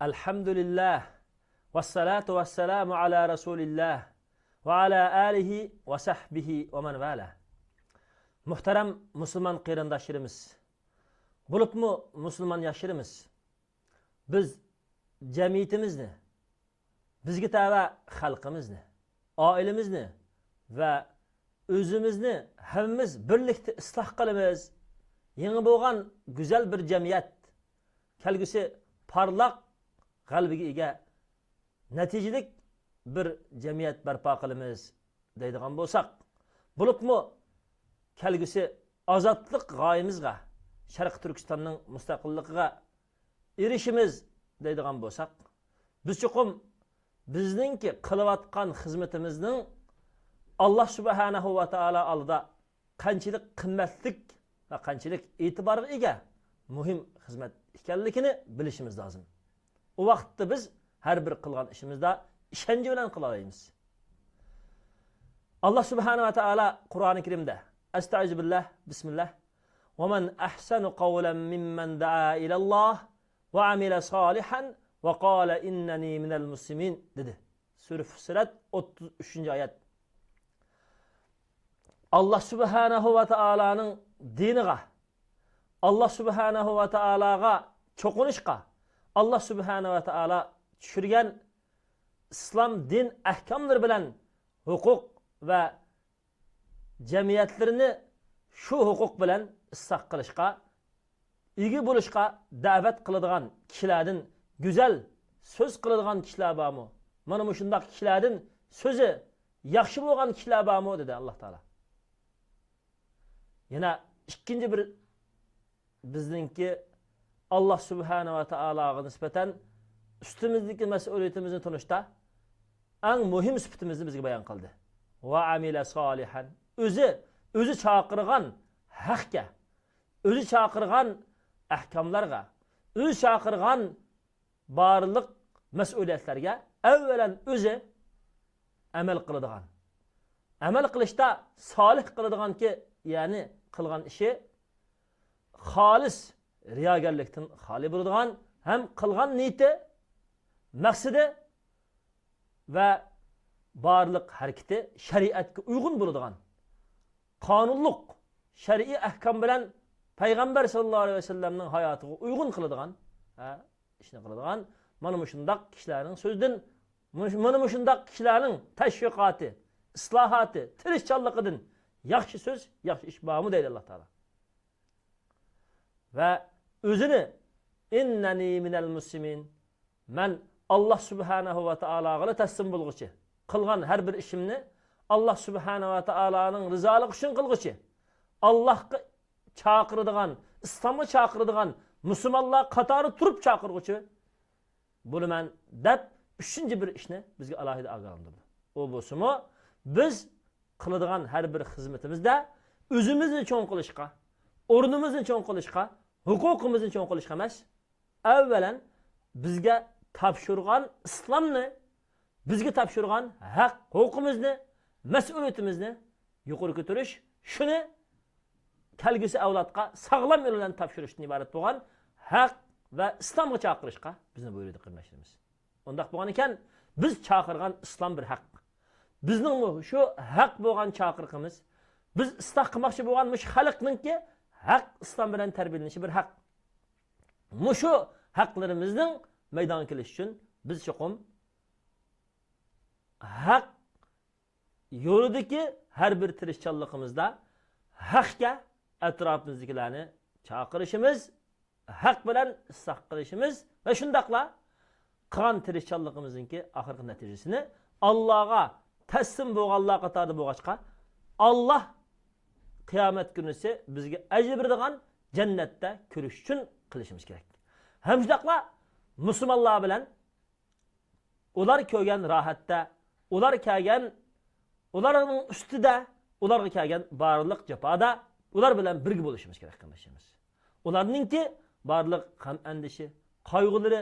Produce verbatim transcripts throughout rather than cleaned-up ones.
ئەلھەمدۇلىللاھ، ۋەسسالاتۇ ۋەسسالامۇ ئالا رەسۇلىللاھ، ۋە ئالا ئالىھى ۋە سەھبىھى ۋە مەن ۋالاھ. مۇھتەرەم مۇسۇلمان قېرىنداشلىرىمىز، بولۇپمۇ مۇسۇلمان ياشلىرىمىز، بىز جەمئىيىتىمىزنى، بىزگە تەۋە خەلقىمىزنى، ئائىلىمىزنى ۋە ئۆزىمىزنى ھەممىمىز بىرلىكتە ئىسلاھ قىلىمىز. يېڭى بولغان گۈزەل بىر جەمئىيەت، كەلگۈسى پارلاق، غەلىبىگە ئىگە، نەتىجىلىك بىر جەمئىيەت بەرپا قىلىمىز دەيدىغان بولساق، بولۇپمۇ كەلگۈسى ئازادلىق غايىمىزغا، شەرقىي تۈركىستاننىڭ مۇستەقىللىقىغا ئېرىشىمىز دەيدىغان بولساق، بىز چوقۇم بىزنىڭكى قىلىۋاتقان خىزمىتىمىزنىڭ ئاللا سۇبھانەھۇ ۋە تائالا ئالدىدا قانچىلىك قىممەتلىك ۋە قانچىلىك ئېتىبارغا ئىگە مۇھىم خىزمەت ئىكەنلىكىنى بىلىشىمىز لازىم. ئۇ ۋاقىتتا بىز ھەر بىر قىلغان ئىشىمىزدا ئىشەنچ بىلەن قىلالايمىز. ئاللا سۇبھانەھۇ ۋە تائالا قۇرئانى كەرىمدە، ئەستەئىزۇ بىللاھ، بىسمىللاھ، «ۋە مەن ئەھسەنۇ قەۋلەن مىممەن دەئا ئىلەللاھ ۋە ئەمىلە سالىھەن ۋە قالە ئىننەنى مىنەل مۇسلىمىن» دېدى. سۈرە فۇسسىلەت، ئوتتۇز ئۈچىنچى ئايەت. ئاللا سۇبھانەھۇ ۋە تائالانىڭ دىنىغا، ئاللا سۇبھانەھۇ ۋە تائالاغا چوقۇنۇشقا، ئاللا سۇبھانەھۇ ۋە تائالا چۈشۈرگەن ئىسلام دىن ئەھكاملىرى بىلەن ھوقۇق ۋە جەمئىيەتلىرىنى شۇ ھوقۇق بىلەن ئىسلاھ قىلىشقا، ئىگە بولۇشقا دەۋەت قىلىدىغان كىشىلەردىن گۈزەل سۆز قىلىدىغان كىشىلەر بارمۇ؟ مانا مۇشۇنداق كىشىلەردىن سۆزى ياخشى بولغان كىشىلەر بارمۇ؟ دېدى ئاللا تائالا. يەنە ئىككىنچى بىر بىزنىڭكى ئاللا سۇبھانە ۋە تائالاغا نىسبەتەن ئۈستىمىزدىكى مەسئۇلىيىتىمىزنى تونۇشتا ئەڭ مۇھىم سۈپىتىمىزنى بىزگە بايان قىلدى. ۋە ئەمىلە سالىھەن. ئۆزى، ئۆزى چاقىرغان ھەققە، ئۆزى چاقىرغان ئەھكاملارغا، ئۆزى چاقىرغان بارلىق مەسئۇلىيەتلەرگە ئەۋۋەلەن ئۆزى ئەمەل قىلىدىغان، ئەمەل قىلىشتا سالىھ قىلىدىغانكى، يەنى قىلغان ئىشى خالىس رىياگەرلىكتىن خالىي بولىدىغان ھەم قىلغان نىيىتى، مەقسىتى ۋە بارلىق ھەرىكىتى شەرىئەتكە ئۇيغۇن بولىدىغان، قانۇنلۇق شەرئىي ئەھكام بىلەن پەيغەمبەر ساللاللاھۇ ئەلەيھى ۋەسەللەمنىڭ ھاياتىغا ئۇيغۇن قىلىدىغان، ھە، ئىشنى قىلىدىغان، مانا مۇشۇنداق كىشىلەرنىڭ سۆزىدىن، مۇش-، مانا مۇشۇنداق كىشىلەرنىڭ تەشۋىقاتى، ئىسلاھاتى، تىرىشچانلىقىدىن ياخشى سۆز، ياخشى ئىش بارمۇ دەيدۇ ئاللا تائالا. ۋە ئۆزىنى، «ئىننەنى مىنەل مۇسلىمىن»، مەن ئاللا سۇبھانەھۇ ۋە تائالاغىلا تەسلىم بولغۇچى، قىلغان ھەر بىر ئىشىمنى ئاللا سۇبھانەھۇ ۋە تائالانىڭ رىزالىقى ئۈچۈن قىلغۇچى، ئاللاھقا چاقىرىدىغان، ئىسلامغا چاقىرىدىغان، مۇسۇلمانلار قاتارىدا تۇرۇپ چاقىرغۇچى بولىمەن دەپ ئۈچىنچى بىر ئىشنى بىزگە ئالاھىدە ئاگاھلاندۇردى. ئۇ بولسىمۇ، بىز قىلىدىغان ھەر بىر خىزمىتىمىزدە ئۆزىمىزنى چوڭ قىلىشقا، ئورنىمىزنى چوڭ قىلىشقا، ھوقۇقىمىزنى چوڭ قىلىشقا ئەمەس، ئەۋۋەلەن بىزگە تاپشۇرغان ئىسلامنى، بىزگە تاپشۇرغان ھەق ھوقۇقىمىزنى، مەسئۇلىيىتىمىزنى يۇقىرى كۆتۈرۈش، شۇنى كەلگۈسى ئەۋلادقا ساغلام يول بىلەن تاپشۇرۇشتىن ئىبارەت بولغان ھەق ۋە ئىسلامغا چاقىرىشقا بىزنى بۇيرۇدى، قېرىنداشلىرىمىز. ئۇنداق بولغان ئىكەن، بىز چاقىرغان ئىسلام بىر ھەق. بىزنىڭمۇ شۇ ھەق بولغان چاقىرىقىمىز، بىز ئىسلاھ قىلماقچى بولغان مۇشۇ خەلقنىڭكى ھەق ئىسلام بىلەن تەربىيەلىنىشى بىر ھەق. مۇشۇ ھەقلىرىمىزنىڭ مەيدانغا كېلىشى ئۈچۈن بىز چوقۇم ھەق يولىدىكى ھەر بىر تىرىشچانلىقىمىزدا ھەقكە ئەتراپىمىزدىكىلەرنى چاقىرىشىمىز، ھەق بىلەن ئىسلاھ قىلىشىمىز ۋە شۇنداقلا قىلغان تىرىشچانلىقىمىزنىڭكى ئاخىرقى نەتىجىسىنى ئاللاغا تەسلىم بولغانلار قاتارىدا بولغاچقا، ئاللا قىيامەت كۈنىسى بىزگە ئەجىر بېرىدىغان جەننەتتە كۆرۈش ئۈچۈن قىلىشىمىز كېرەك. ھەم شۇنداقلا مۇسۇلمانلار بىلەن ئۇلار كۆرگەن راھەتتە، ئۇلار كەلگەن، ئۇلارنىڭ ئۈستىدە، ئۇلارغا كەلگەن بارلىق جاپادا ئۇلار بىلەن بىرگە بولۇشىمىز كېرەك، قېرىنداشلىرىمىز. ئۇلارنىڭكى بارلىق غەم ئەندىشە، قايغۇلىرى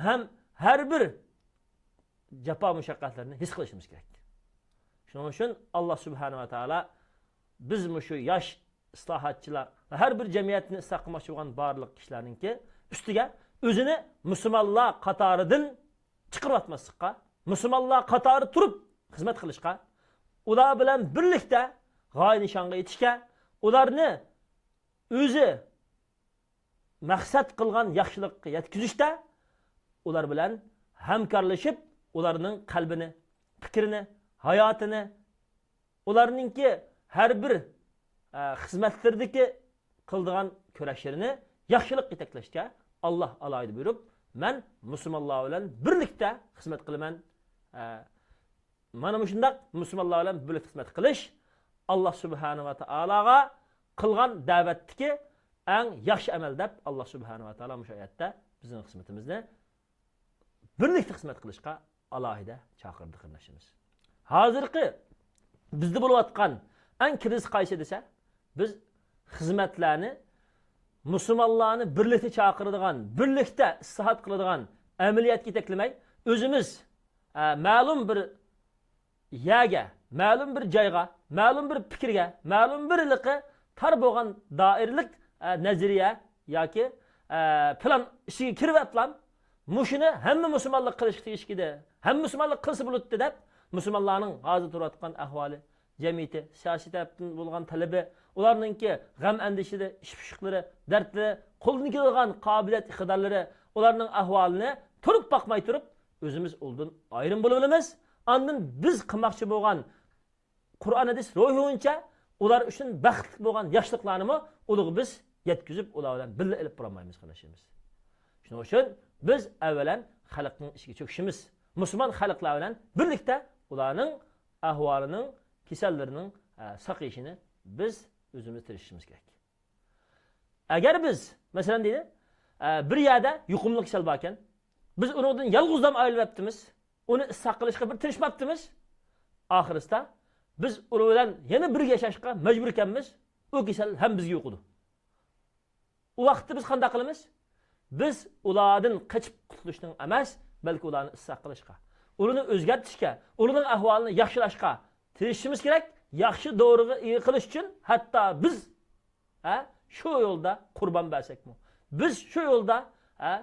ھەم ھەر بىر جاپا مۇشەققەتلىرىنى ھېس قىلىشىمىز كېرەك. شۇنىڭ ئۈچۈن ئاللا سۇبھانەھۇ ۋە تائالا بىز مۇشۇ ياش ئىسلاھاتچىلار ۋە ھەر بىر جەمئىيەتنى ئىسلاھ قىلماقچى بولغان بارلىق كىشىلەرنىڭكى ئۈستىگە ئۆزىنى مۇسۇلمانلار قاتارىدىن چىقىرىۋاتماسلىققا، مۇسۇلمانلار قاتارى تۇرۇپ خىزمەت قىلىشقا، ئۇلار بىلەن بىرلىكتە غايە نىشانغا يېتىشكە، ئۇلارنى ئۆزى مەقسەت قىلغان ياخشىلىققا يەتكۈزۈشتە ئۇلار بىلەن ھەمكارلىشىپ، ئۇلارنىڭ قەلبىنى، پىكرىنى، ھاياتىنى، ئۇلارنىڭكى ھەر بىر، ئە، خىزمەتلىرىدىكى قىلىدىغان كۈرەشلىرىنى ياخشىلىق يېتەكلەشكە ئاللاھ ئالاھىدە بۇيرۇپ، مەن مۇسۇلمانلار بىلەن بىرلىكتە خىزمەت قىلىمەن. ئە، مانا مۇشۇنداق مۇسۇلمانلار بىلەن بىرلىكتە خىزمەت قىلىش ئاللاھ سۇبھانەھۇ ۋە تائالاغا قىلغان دەۋەتتىكى ئەڭ ياخشى ئەمەل دەپ، ئاللاھ سۇبھانەھۇ ۋە تائالا مۇشۇ ئايەتتە بىزنىڭ خىزمىتىمىزنى بىرلىكتە خىزمەت قىلىشقا ئالاھىدە چاقىردى، قېرىنداشلىرىمىز. ھازىرقى بىزدە بولۇۋاتقان ئەڭ كىرىزىس قايسى دېسە، بىز خىزمەتلەرنى، مۇسۇلمانلارنى بىرلىكتە چاقىرىدىغان، بىرلىكتە ئىسلاھات قىلىدىغان ئەمەلىيەتكە يېتەكلىمەي، ئۆزىمىز، ئە، مەلۇم بىر يەرگە، مەلۇم بىر جايغا، مەلۇم بىر پىكىرگە، مەلۇم بىر ھېلىقى تار بولغان دائىرىلىك، ئە، نەزەرىيە ياكى، ئە، پىلان ئىچىگە كىرىۋەتلام، مۇشۇنى ھەممە مۇسۇلمانلار قىلىشقا تېگىشلىك ئىدى، ھەممە مۇسۇلمانلار قىلسا بولاتتى دەپ، مۇسۇلمانلارنىڭ ھازىر تۇرۇۋاتقان ئەھۋالى، جەمئىيىتى، سىياسىي تەرەپتىن بولغان تەلىپى، ئۇلارنىڭكى غەم-ئەندىشىلىرى، ئىش-پۇشۇقلىرى، دەردلىرى، قولدىن كېلىدىغان قابىلىيەت-ئىقتىدارلىرى، ئۇلارنىڭ ئەھۋالىنى تۇرۇپ باقماي تۇرۇپ، ئۆزىمىز ئۇلدىن ئايرىم بولۇۋالىمىز. ئاندىن بىز قىلماقچى بولغان قۇرئان ھەدىس روھى بويىچە ئۇلار ئۈچۈن بەختلىك بولغان ياخشىلىقلارنىمۇ ئۇلىغا بىز يەتكۈزۈپ، ئۇلار بىلەن بىللە ئېلىپ بارالمايمىز، قېرىنداشلىرىمىز. شۇنىڭ ئۈچۈن بىز ئەۋۋەلەن خەلقنىڭ ئىچىگە چۆكۈشىمىز، مۇسۇلمان خەلقلەر بىلەن بىرلىكتە ئۇلارنىڭ ئەھۋالىنىڭ، كېسەللىرىنىڭ، ئە، ساقىيىشىنى بىز ئۆزىمىز تىرىشىشىمىز كېرەك. ئەگەر بىز، مەسىلەن، دەيلى، ئە، بىر يەردە يۇقۇملۇق كېسەل باركەن، بىز ئۇنىڭدىن يالغۇزلام ئايرىلىۋەپتىمىز، ئۇنى ئىسلاھ قىلىشقا بىر تىرىشماپتىمىز، ئاخىرىسىدا بىز ئۇنىڭ بىلەن يەنە بىرگە ياشاشقا مەجبۇركەنمىز، ئۇ كېسەل ھەم بىزگە يۇقىدۇ. ئۇ ۋاقىتتا بىز قانداق قىلىمىز؟ بىز ئۇلاردىن قېچىپ قۇتۇلۇشنىڭ ئەمەس، بەلكى ئۇلارنى ئىسلاھ قىلىشقا، ئۇلارنى ئۆزگەرتىشكە، ئۇلارنىڭ ئەھۋالىنى ياخشىلاشقا تىرىشىشىمىز كېرەك. ياخشى دورىغا ئىگە قىلىش ئۈچۈن ھەتتا بىز، ھە، شۇ يولدا قۇربان بەرسەكمۇ، بىز شۇ يولدا، ھە،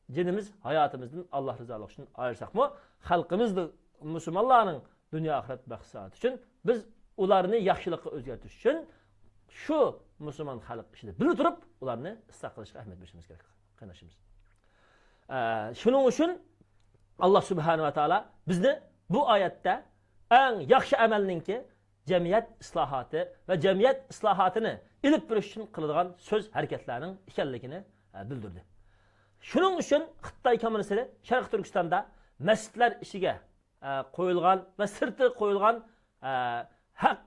جېنىمىز، ھاياتىمىزدىن ئاللاھ رىزالىقى ئۈچۈن ئايرىساقمۇ، خەلقىمىز، مۇسۇلمانلارنىڭ دۇنيا ئاخىرەت بەخت-سائادىتى ئۈچۈن، بىز ئۇلارنى ياخشىلىققا ئۆزگەرتىش ئۈچۈن شۇ مۇسۇلمان خەلق ئىچىدە بىللە تۇرۇپ، ئۇلارنى ئىسلاھ قىلىشقا ئەھمىيەت بېرىشىمىز كېرەك، قېرىنداشلىرىمىز. ئە، شۇنىڭ ئۈچۈن ئاللاھ سۇبھانەھۇ ۋە تائالا بىزنى بۇ ئايەتتە ئەڭ ياخشى ئەمەلنىڭكى جەمئىيەت ئىسلاھاتى ۋە جەمئىيەت ئىسلاھاتىنى ئېلىپ بېرىش ئۈچۈن قىلىدىغان سۆز ھەرىكەتلەرنىڭ ئىكەنلىكىنى، ئە، بىلدۈردى. شۇنىڭ ئۈچۈن خىتاي كوممۇنىستلىرى شەرقىي تۈركىستاندا مەسچىتلەر ئىچىگە، ئە، قويۇلغان ۋە سىرتىغا قويۇلغان، ئە، ھەق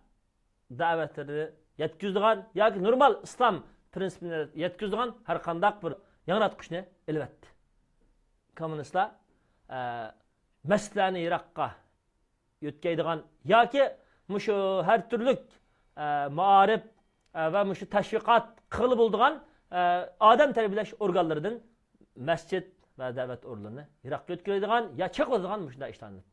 دەۋەتلىرىنى يەتكۈزىدىغان ياكى نورمال ئىسلام پرىنسىپىنى يەتكۈزىدىغان ھەر قانداق بىر ياڭراتقۇچنى ئېلىۋەتتى. كوممۇنىستلار، ئە، مەسچىتلەرنى يىراققا يۆتكەيدىغان ياكى مۇشۇ ھەر تۈرلۈك، ئە، مائارىپ، ئە، ۋە مۇشۇ تەشۋىقات قىلغىلى بولىدىغان، ئە، ئادەم تەربىيەلەش ئورگانلىرىدىن مەسچىت ۋە دەۋەت ئورۇنلىرىنى يىراققا يۆتكەيدىغان يا چېقىۋېتىدىغان مۇشۇنداق ئىشلارنى ئېلىپ